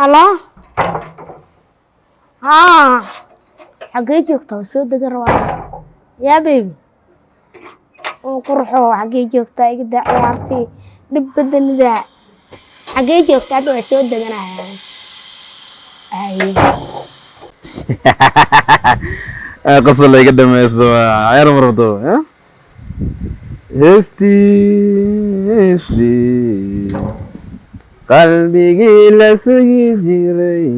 Halo, haa, xaggee joogtaa? Waa soo degan rabaa. Yaa baby oo qurxo, xaggee joogtaa? Iga daa ciyaartii, dhib badanida. Xaggee joogtaa hadda? Waa soo deganaya. Haye. Qosol la iga dhameysto, ciyaar ma rabto? Heestii, heestii qalbigii la sugi jiray.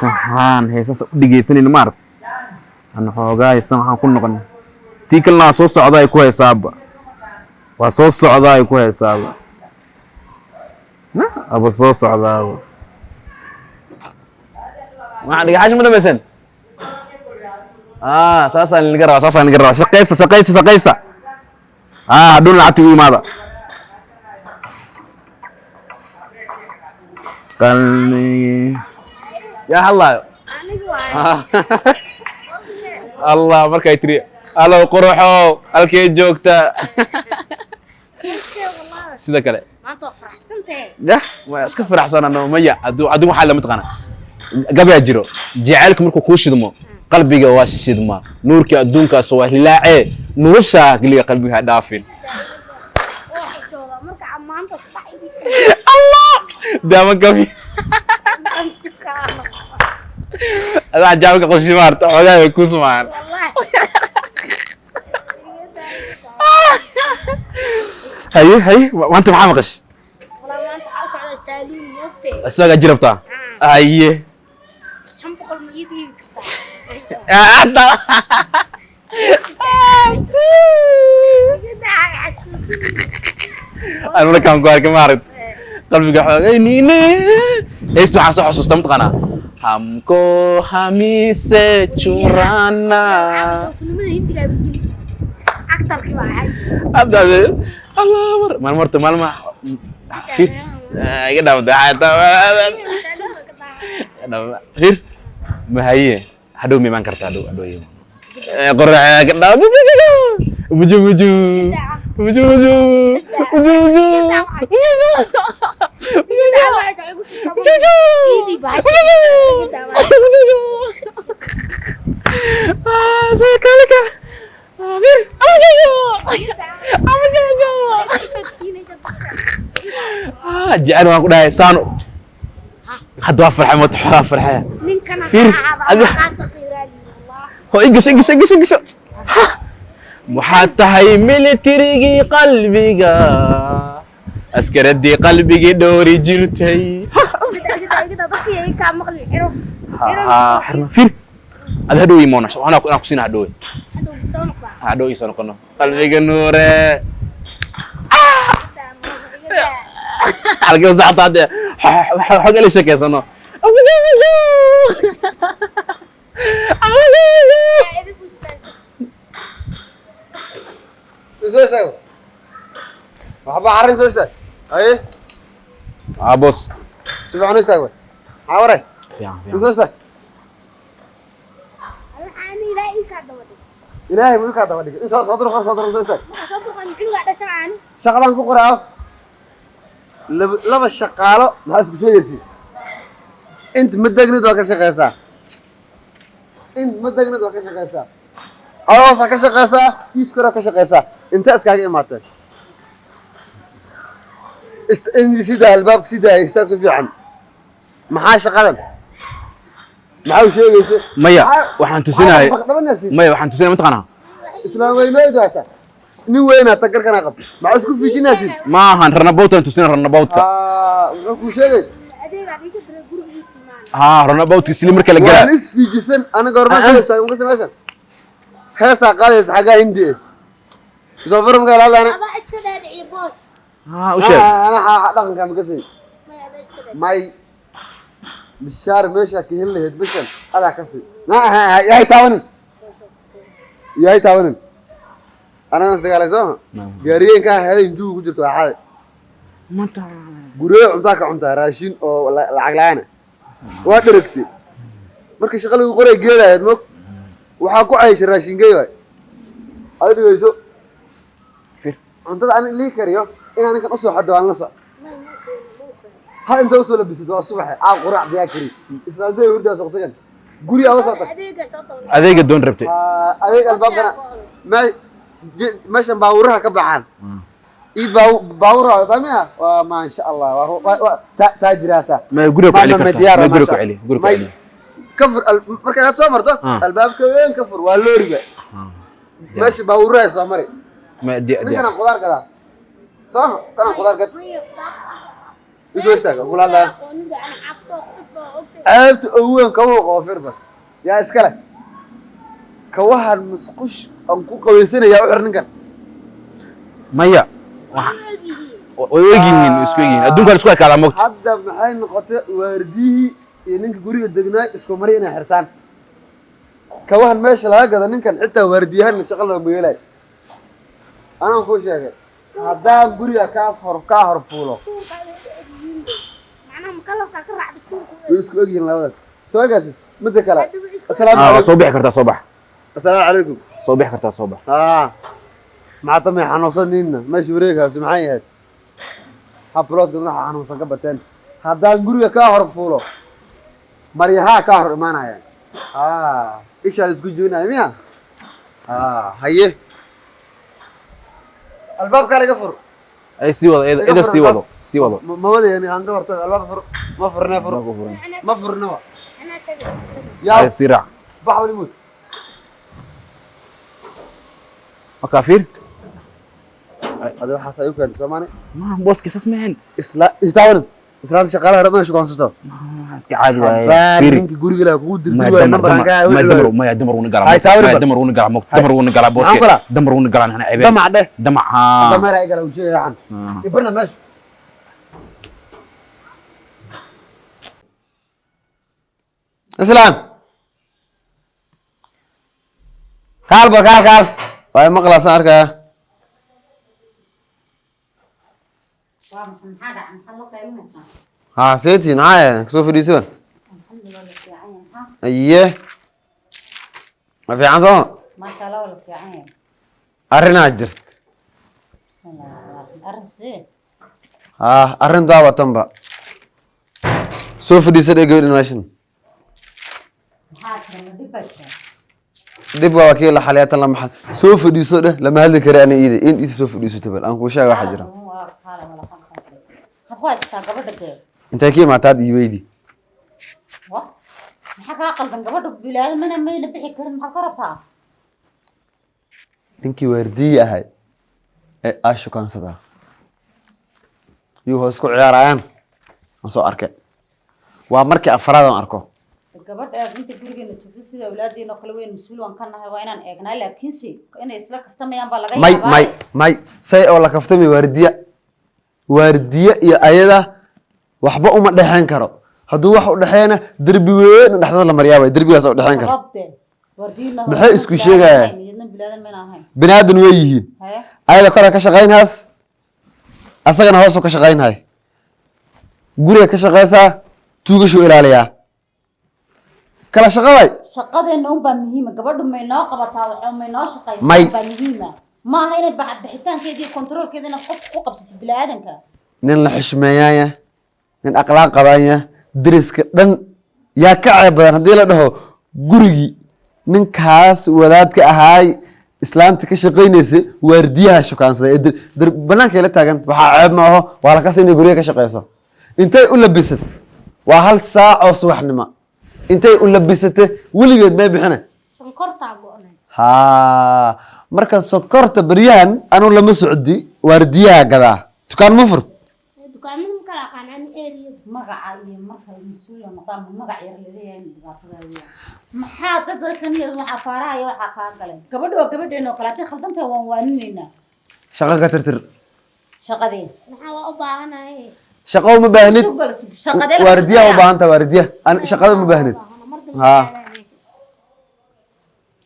Waxaan heesasa u dhegeysanayna maarag aan xoogaa haysan, waxaan ku noqon tii kalena waa soo socda ay ku haysaaba, waa soo socdaa ay ku haysaaba, aba soo socdaaba. Waxaan dhagaxaasha ma dhamaysan. Saasaan laga rabaa, saasaan laga rabaa. Shaqaysta, shaqaysta, shaqaysta. Hadhow lacagta igu imaada. Qalbigii yaa hadlaayo. Allah, markay tiri alow quruxow, halkee joogta? Sida kale. Maanta waa faraxsantahay. Yah, waa iska faraxsanano. Maya, adu adigu waxaa lama taqaana gabayaa jiro. Jacaylku markuu kuu shidmo, qalbiga waa shidma, nuurkii adduunkaas waa hilaacee, noloshaa keliya qalbiga ha dhaafin. Waa xishooda marka maanta sax. Allah, daama gabi. Amsi kaana. Adaa jaamka qoshi maarta xoogaa way kuu sumaan. Wallahi. Haye, haye, maanta maxaa maqash? Walaa maanta waxaa u socdaa saaluun, moogtee. Isagaa jirabtaa? Haye. 500 ma ii dhiibi kartaa? Hadda. Aan markaan ku arkay maaragt qalbiga xoogay niine heesta, waxaan soo xasuusta mataqaanaa hamko hamise churana. Filimada hindiga baa jiri, actarkii baa ahay. Hadda Allah mar maalmo horta maalma fir iga dhaawda. Fir mahaye, hadhow ma imaan kartaa? Hadhow, hadhow qorax ka dhaawda. Buju buju buju buju buju buju buju buju. Saya kali kan. Fir, jecel waan ku dhahay saan. Hadda waa farxay, mata xogaa farxaya. Ninkana Fir, ho igasho, igasho, igasho, igasho. Waxaad tahay militarigii qalbiga, askaradii qalbigii dhowri jirtay. Xirna fir, ada hadhow imoona waxaan inaan kusiina hadhow, hadhow iisoo noqono. Qalbiga nuure halkee socota hadde? Xog ila sheekeysano. Soo istaag. Waxba arrin, soo istaag. Haye. Boss. Si fiican u istaag way. Maxaa waray? Fiican, fiican. Soo istaag. Ilaahay buu kaa daba dhigay. In soo soo durqa, soo durqa, soo istaag. Shaqadan ku qoraayo. Laba laba shaqaalo maxaa isku sheegaysi? Inta ma degnid waa ka shaqeysaa. Inta ma degnid waa ka shaqeysaa. Adoosaa ka shaqeysaa, iidka hore ka shaqeysaa. Inta iskaaga imaateen. In sii daa albaabka, sii daaya, istaag si fiican. Maxaa shaqadan? Maxaa u sheegaysa? Maya, waxaan tusinahay. Dhabanaysi. Maya, waxaan tusinaya mataqaanaa. Islaam weynooydu hata. Nin weyn hata garkana qab. Maxaa isku fiijinaysid? Ma ahan ranabowtan tusina, ranabowtka. Muxuu kuu sheegay? Haa, ranabowtka isli marka la Waan galaa. is fiijisan aniga horma soo istaagay maka meeshan. Heesaa qaadaysa xaggaa hindi eh. Soo fur markaa la hadlaana. Haa, u sheeg. Ana dhaqanka ma kasay. May mishaar meesha ka heli lahayd bishan adaa ka sii. Yahay taabanin. Yahay taabanin. Anaga is dagaalay soo ma? Gaariyeenkaa heeday injugu ku jirto waa xaday. Guryo cuntaa ka cuntaa raashin oo lacag la'aan ah. Waa dheragtay. Marka shaqa lagu qoray geedahayd mog. Waxaa ku cayshay raashin geey waay. Aad dhigayso. Fir. Cuntada aan lii kariyo inaan ninkan usoo xado waan la soc. Hal inta usoo labisid waa subaxe, aa quraac diyaa kari. Islaantay hurdaas waqtigan. Guri aa usoo tag. Adeega soo doona. Adeega doon rabtay. Adeeg albaabkana meeshan baawuraha ka baxaan. Ii baawuraha waa miya? Waa maasha Allah. Waa taajiraata. Ma guriga ku celi Ma kartaa? diyaar Ma waa, guriga ku maasha. celi, guriga ku May celi. Ka fur marka aad soo marto albaabka weyn ka fur, waa looriga. Meesha baawuraha soo mari. Ma diya. Ninkanaan qudaar gadaa. Soo kanaan qudaar gad. Isoo istaaga, kula hadlaya. Aqooniga ana xaafadoo qof baa ogtay. Ceebta ugu weyn kabuhu qoofirba yaa iskale kawahan musqush aan ku qabaysanayaa u xir ninkan. Maya, waxa way og yihiin, way isku egyihiin, adduunka la isku ekaadaa, mogta. Hadda maxay noqotay? Waardiyihii iyo ninka guriga degnaay isku mari inay xirtaan kawahan meesha laga gado. Ninkan xitaa waardiyahan shaqo looma yeelay. Anaan kuu sheegay, haddaan guriga kaas hor kaa hor fuulo. Suunkaaga egyihiin, macnaha makalarkaa ka raacda suunka. Way isku egyihiin labadan, soo egaasi. Midda kale, assalaamu Ah, waa calaykum. Soo bixi kartaa, soo bax. Assalaamu calaykum. Soo bixi kartaa, soo bax. Aa, maxaa tamay xanuunsan? Meesha wareegaasu maxay ahayd? Habloodka waxa xanuunsan ka bateen. Haddaan guriga kaa hor fuulo, maryahaa kaa hor imaanayaan. Aa, ishaa la isku jebinaya miya? Aa, haye, albaabkaa laga fur. Ay, sii wado ida. Iga Ida fur sii albaab. Wado, sii wado. Ma wadayani, aan ka hortago. Albaabka fur. Ma furne, fur. Ma furnaba. Anaa tagay. Yaa. Ay, sii raac. Bax waligood. Markaa fiir. Adi waxaas ay u keentay Soomaali. Ma booska saas maahan. Isla istaawanin, islaanta shaqaalaha rabana shukaansato. Ma iska caadi waaye. Haddaan Fiiri. ninka guriga laha kugu maya dirdiri waayo damar nambar aan damar kaa maya wici damar waayo. Maya, damar wuna galaa. Hay, taawir maya bal. Damar wuna galaa, mogta. Hay. Damar wuna galaa. Maxaan Booske galaa? Damar wuna galaa, hana ceebeen. Damac dheh. Damac, haa. Dameer ay gala ujeeda yacan. Ibarna meesha. Islaam, kaal ba, kaal, kaal. Waa maqlaasaan arkaya. Waa maxay? Maxaa dhacay? Maxaad la qaylinaysaa? Ha, seetiin maxaa yahay? Kasoo fadhiisan. Alxamdulilah, la fiican yahay. Maxaa? Aye, ma fiican sooma? Maasha Allah, waa la fiican yahay. Arrinaa jirt. Bismillahi rahmaani rahiim. Arrin sidee? Ha, arrintaa watanba soo fadhiisa dheh gabadhan meeshan. Maxaa jira? Ma dhib baa jira? Dhib waa kii la xaliyaa, tan lama xal. Soo fadhiiso dheh, lama hadli kara ani iida in iisa. Soo fadhiisato bal aan kuu sheega waxa jira. Walaal, kaale, walaal, kan soo fadhiiso. Maxaad ku haysataa gabadha dee? Intay ka imaataad ii weydi. Wa maxaa kaa qaldan? Gabadha bilaadamana mayna bixi karin, maxaad ka rabtaa? Ninkii waardiyi ahay ee aa shukaansadaa yuu hoos ku ciyaarayaan aan soo arkay. Waa markii afraad aan arko. Gabadha inta gurigeena joogto sida awlaadeena oo kale weyn, mas-uul waan ka nahay, waa inaan eegnaa, laakiinse inay isla kaftamayaan baa laga may yaabaa. May, may, say oo la kaftami. Waardiya, waardiye iyo ayada waxba uma dhexeyn karo. Hadduu wax u dhexeeyana, derbi weyn dhexdooda la maryaabay, derbigaas u dhexeyn karo. Sababte waardiina Maxay isku sheegayaan? Iyadna bilaadan mayna ahayn. Bini aadan way yihiin. Haye. Ayada kora ka shaqaynhaas, asagana hoosoo ka shaqaynhay. Guriga ka shaqaysaa, tuugashuu ilaaliyaa, kala shaqaday. Shaqadeena unbaa muhiima. Gabadhu may noo qabataa waxa may noo shaqaysaa May. Baa muhiima. Ma aha inay bixitaankeeda iyo kontroolkeeda inaad qofka ku qabsato biniaadanka. Nin la xushmeeyaanya, nin akhlaaq qabaanya, deriska dhan yaa ka ceeb badan haddii la dhaho gurigii ninkaas wadaadka ahaay islaanta ka shaqaynaysa waardiyaha shukaansaday ee bannaankay la taagan. Waxaa ceeb ma aho, waa la kasa inay guryaha ka shaqayso. Intay u labisat waa 1 saac oo subaxnimo, intay u labisatay weligeed may bixina. Sonkortaa go'nay. Haa, marka sokorta beryahan anuu lama socdi. Waardiyaha gadaa dukaan ma furt. Dukaamada ma kala aqaan ani area. Magaca iyo marka mas-uul la noqdo ama magac yar laleeyahay in dhibaatada weeyaan. Maxaa dadkan iyo waxaa faaraha iyo waxaa kaa galay? Gabadhu waa gabadheena oo kale, haddii khaldantahay waan waaninaynaa. Shaqo ka tirtir. Shaqadii. Maxaa waa u baahanahay? Shaqo uma baahnid. Sug bal, sug. Shaqadee la Waardiyaha u tirtirayaa? baahan tahay waardiyaha. Shaqada uma baahnid. Mar dambe Haa. aadaa meeshaas.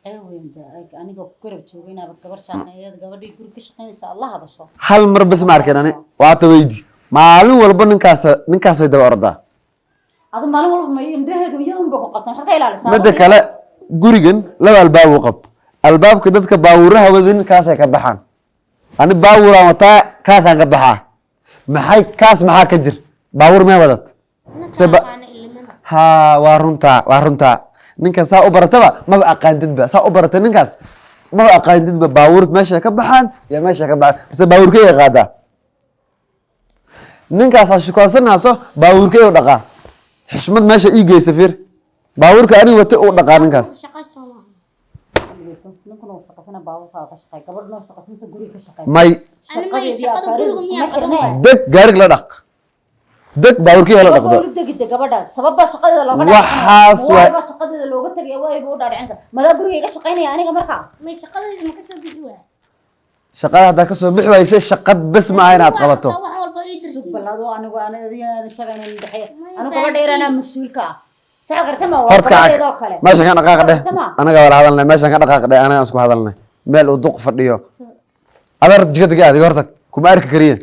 Ceeb weyn baa, aniga ku garab joogay inaaba gabar shaqeeyeed, gabadhii guri ka shaqeynaysa aad la hadasho. Hal mar bas ma arkin ani, waata weydi. Maalin walba ninkaas, ninkaas way daba ordaa. Adu maalin walba ma indhaheedu iyadunba ku qabtan? Maxaad ka ilaalisaa? Midda kale, gurigan laba albaab uu qab. Albaabka dadka baawuraha wadin kaasay ka baxaan. Ani baawuraan wataa, kaasaan ka baxaa. Maxay kaas? Maxaa ka jir? Baabuur mee wadad? Ninkaan Seba- aqaana ilimada. Haa, waa runtaa, waa runtaa. Ninkan saa u barataba maba aqaantidba. Saa u barata ninkaas maba aqaantidba. Baabuur meesha ka baxaan iyo meesha ka baxaan, mise baabuurkeyga qaadaa ninkaasaa shukaansanaaso, baabuurkeyga dhaqaa. Xishmad meesha ii geysa, fiir, baabuurka aniga wata uu dhaqaa ninkaas. Shaqa soo maaha. Ninkuna uu shaqaysana, baabuurkaa ka shaqeey, gabadhuna uu shaqaysanaysa, guriga ka shaqeey. May. Ani may shaqada guriga miyaa qaban waaya? Deg gaarig la dhaq, deg baabuurkeyga la dhaqdo. U degida gabadha sababbaa shaqadeeda looga Waxaas waa- waa shaqadeeda looga tagaya, waayba u dhaadhicinsa madaa guriga iga shaqaynaya aniga markaa. May, shaqadayda ma ka soo bixi waaya? Shaqada haddaa kasoo bixi wayse, shaqad bes ma aha inaad qabato. Wax walba ii dirtid. Sug balado, anigu aniga dhexeeya. May. Anigu gabadha yar anaa mas-uulka ah, sax gartama, waa Horta gabadheeda oo kale. Meeshan ka dhaqaaq dheh. Gartama. Anaga wala hadalnay, meeshan ka dhaqaaq dheh. Anaga isku hadalnay meel uu duq fadhiyo. Ada horta jikada ga adiga horta kuma arki kariye.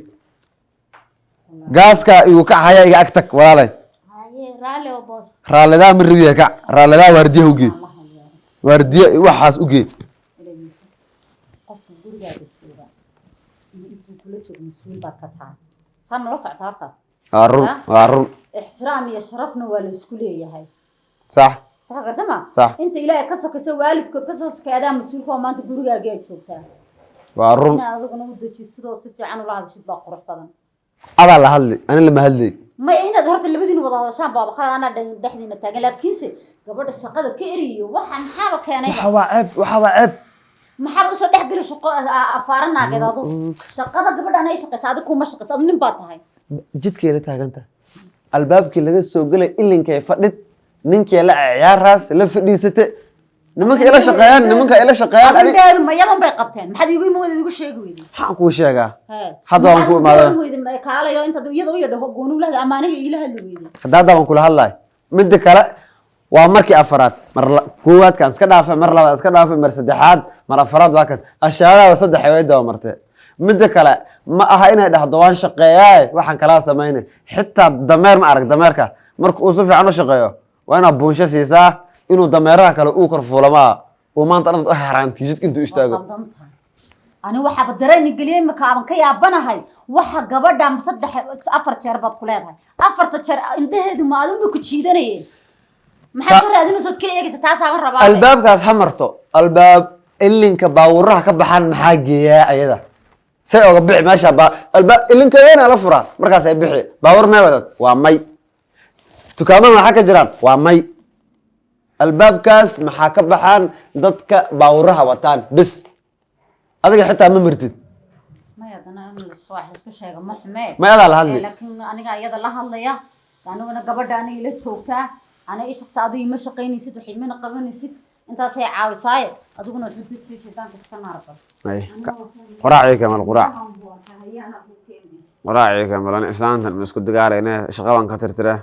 Gaaska igu kac haya, iga ag tag, walaalay. Haye, raalli oo boos. Raallidaa ma rabiya, kac. Raallidaa waardiyaha ugee, waardiya waxaas ugee. Qofka gurigaaga jooga iyo intuu kula joogo mas-uul baad ka tahay, saa nala socota horta. Waa run, waa run. Ixtiraam iyo sharafna waa la isku leeyahay. Sax. Sax gartama. Sax. Inta Ilaahay ka sokayso, waalidkood ka soo sokay, adaa mas-uulka oo maanta gurigaaga aad joogtaa. Waa run. Inaad adiguna u dejisidoo si fiican ula hadashid baa qurux badan. Adaa la hadli, ani lama hadlay. Maya, inaad horta labadiina wada hadashaan baaba qalad, anaa dhexdiina taagan, laakiinse gabadha shaqada ka eriyo waxa maxaaba keenay? Waxa waa ceeb, waxa waa ceeb. Maxaaba usoo dhex geli shaqo afaara naageed? Adu shaqada gabadhan ay shaqaysa, adig kuma shaqaysa, adu nin baa tahay. Jidkay la taagan tahay, albaabkii laga soo gelay ilinkay fadhid, ninkii la ciyaaraas la fadhiisate. Nimanka ila shaqeeyaan, nimanka ila shaqeeyaan ani. Arrinteedu mayadan bay qabteen, maxaad iigu iman weyda, igu sheegi weyday? Maxaan kuu sheegaa? Hee. Hadda waan ku Maxaad imaadaa. igu weyday kaalayo intaad iyada u yadhaho gooni ula hadli ama aniga iila hadli weyday? Hadda hadda waan kula hadlaay. Midda kale, waa markii afaraad. Mar koowaadkaan iska dhaafay, mar labaad iska dhaafay, mar saddexaad, mar afaraad waa kan ashaadaaba saddex way daba martee. Midda kale, ma aha inay dhahdo waan shaqeeyaaye, waxaan kalaa samaynay. Xitaa dameer ma arag, dameerka marka uu si fiican u shaqeeyo waa inaad buunsho siisaa, inuu dameeraha kale uu kor fuulo maaha, uu maanta dhan u xaaraantiyo jidka intuu istaago. Waa qaldan tahay. Ani waxaaba dareen geliyey maka aban ka yaabanahay waxa gabadha saddex afar jeer baad ku leedahay. Afarta jeer indhaheedu ma adun bay ku jiidanayeen? Maxaad ka raadinaysood ka eegaysa? Taasaaban rabaa. Albaabkaas ha marto, albaab ilinka baawuraha ka baxaan maxaa geeyaa ayada? Say oga bixi meesha ba albaab ilinka weena la furaa, markaas ay bixi. Baawur mee wadad? Waa may. Dukaamada maxaa ka jiraan? Waa may. Albaabkaas maxaa ka baxaan? Dadka baawuraha wataan bis, adiga xitaa ma martid. Maya, haddana in wax laisku sheego ma xumee. May, adaa la hadli. Laakiin aniga iyada la hadlaya, aniguna gabadha aniga ila joogtaa, ana i shaqsa, adigu ima shaqaynaysid, wax imana qabanaysid, intaasay caawisaaye, adiguna wuxuu dejiyo shaydaanka iska naarba. Ay, quraacii kamal, quraac, quraacii kamal. Ani islaantan ma isku dagaalayne, shaqa baan ka tirtira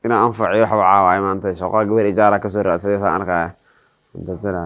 inaan anfaciyo. Waxba caawaay maanta shaqo gabar ijaara kasoo raadsaday, saan arkaya tirtira.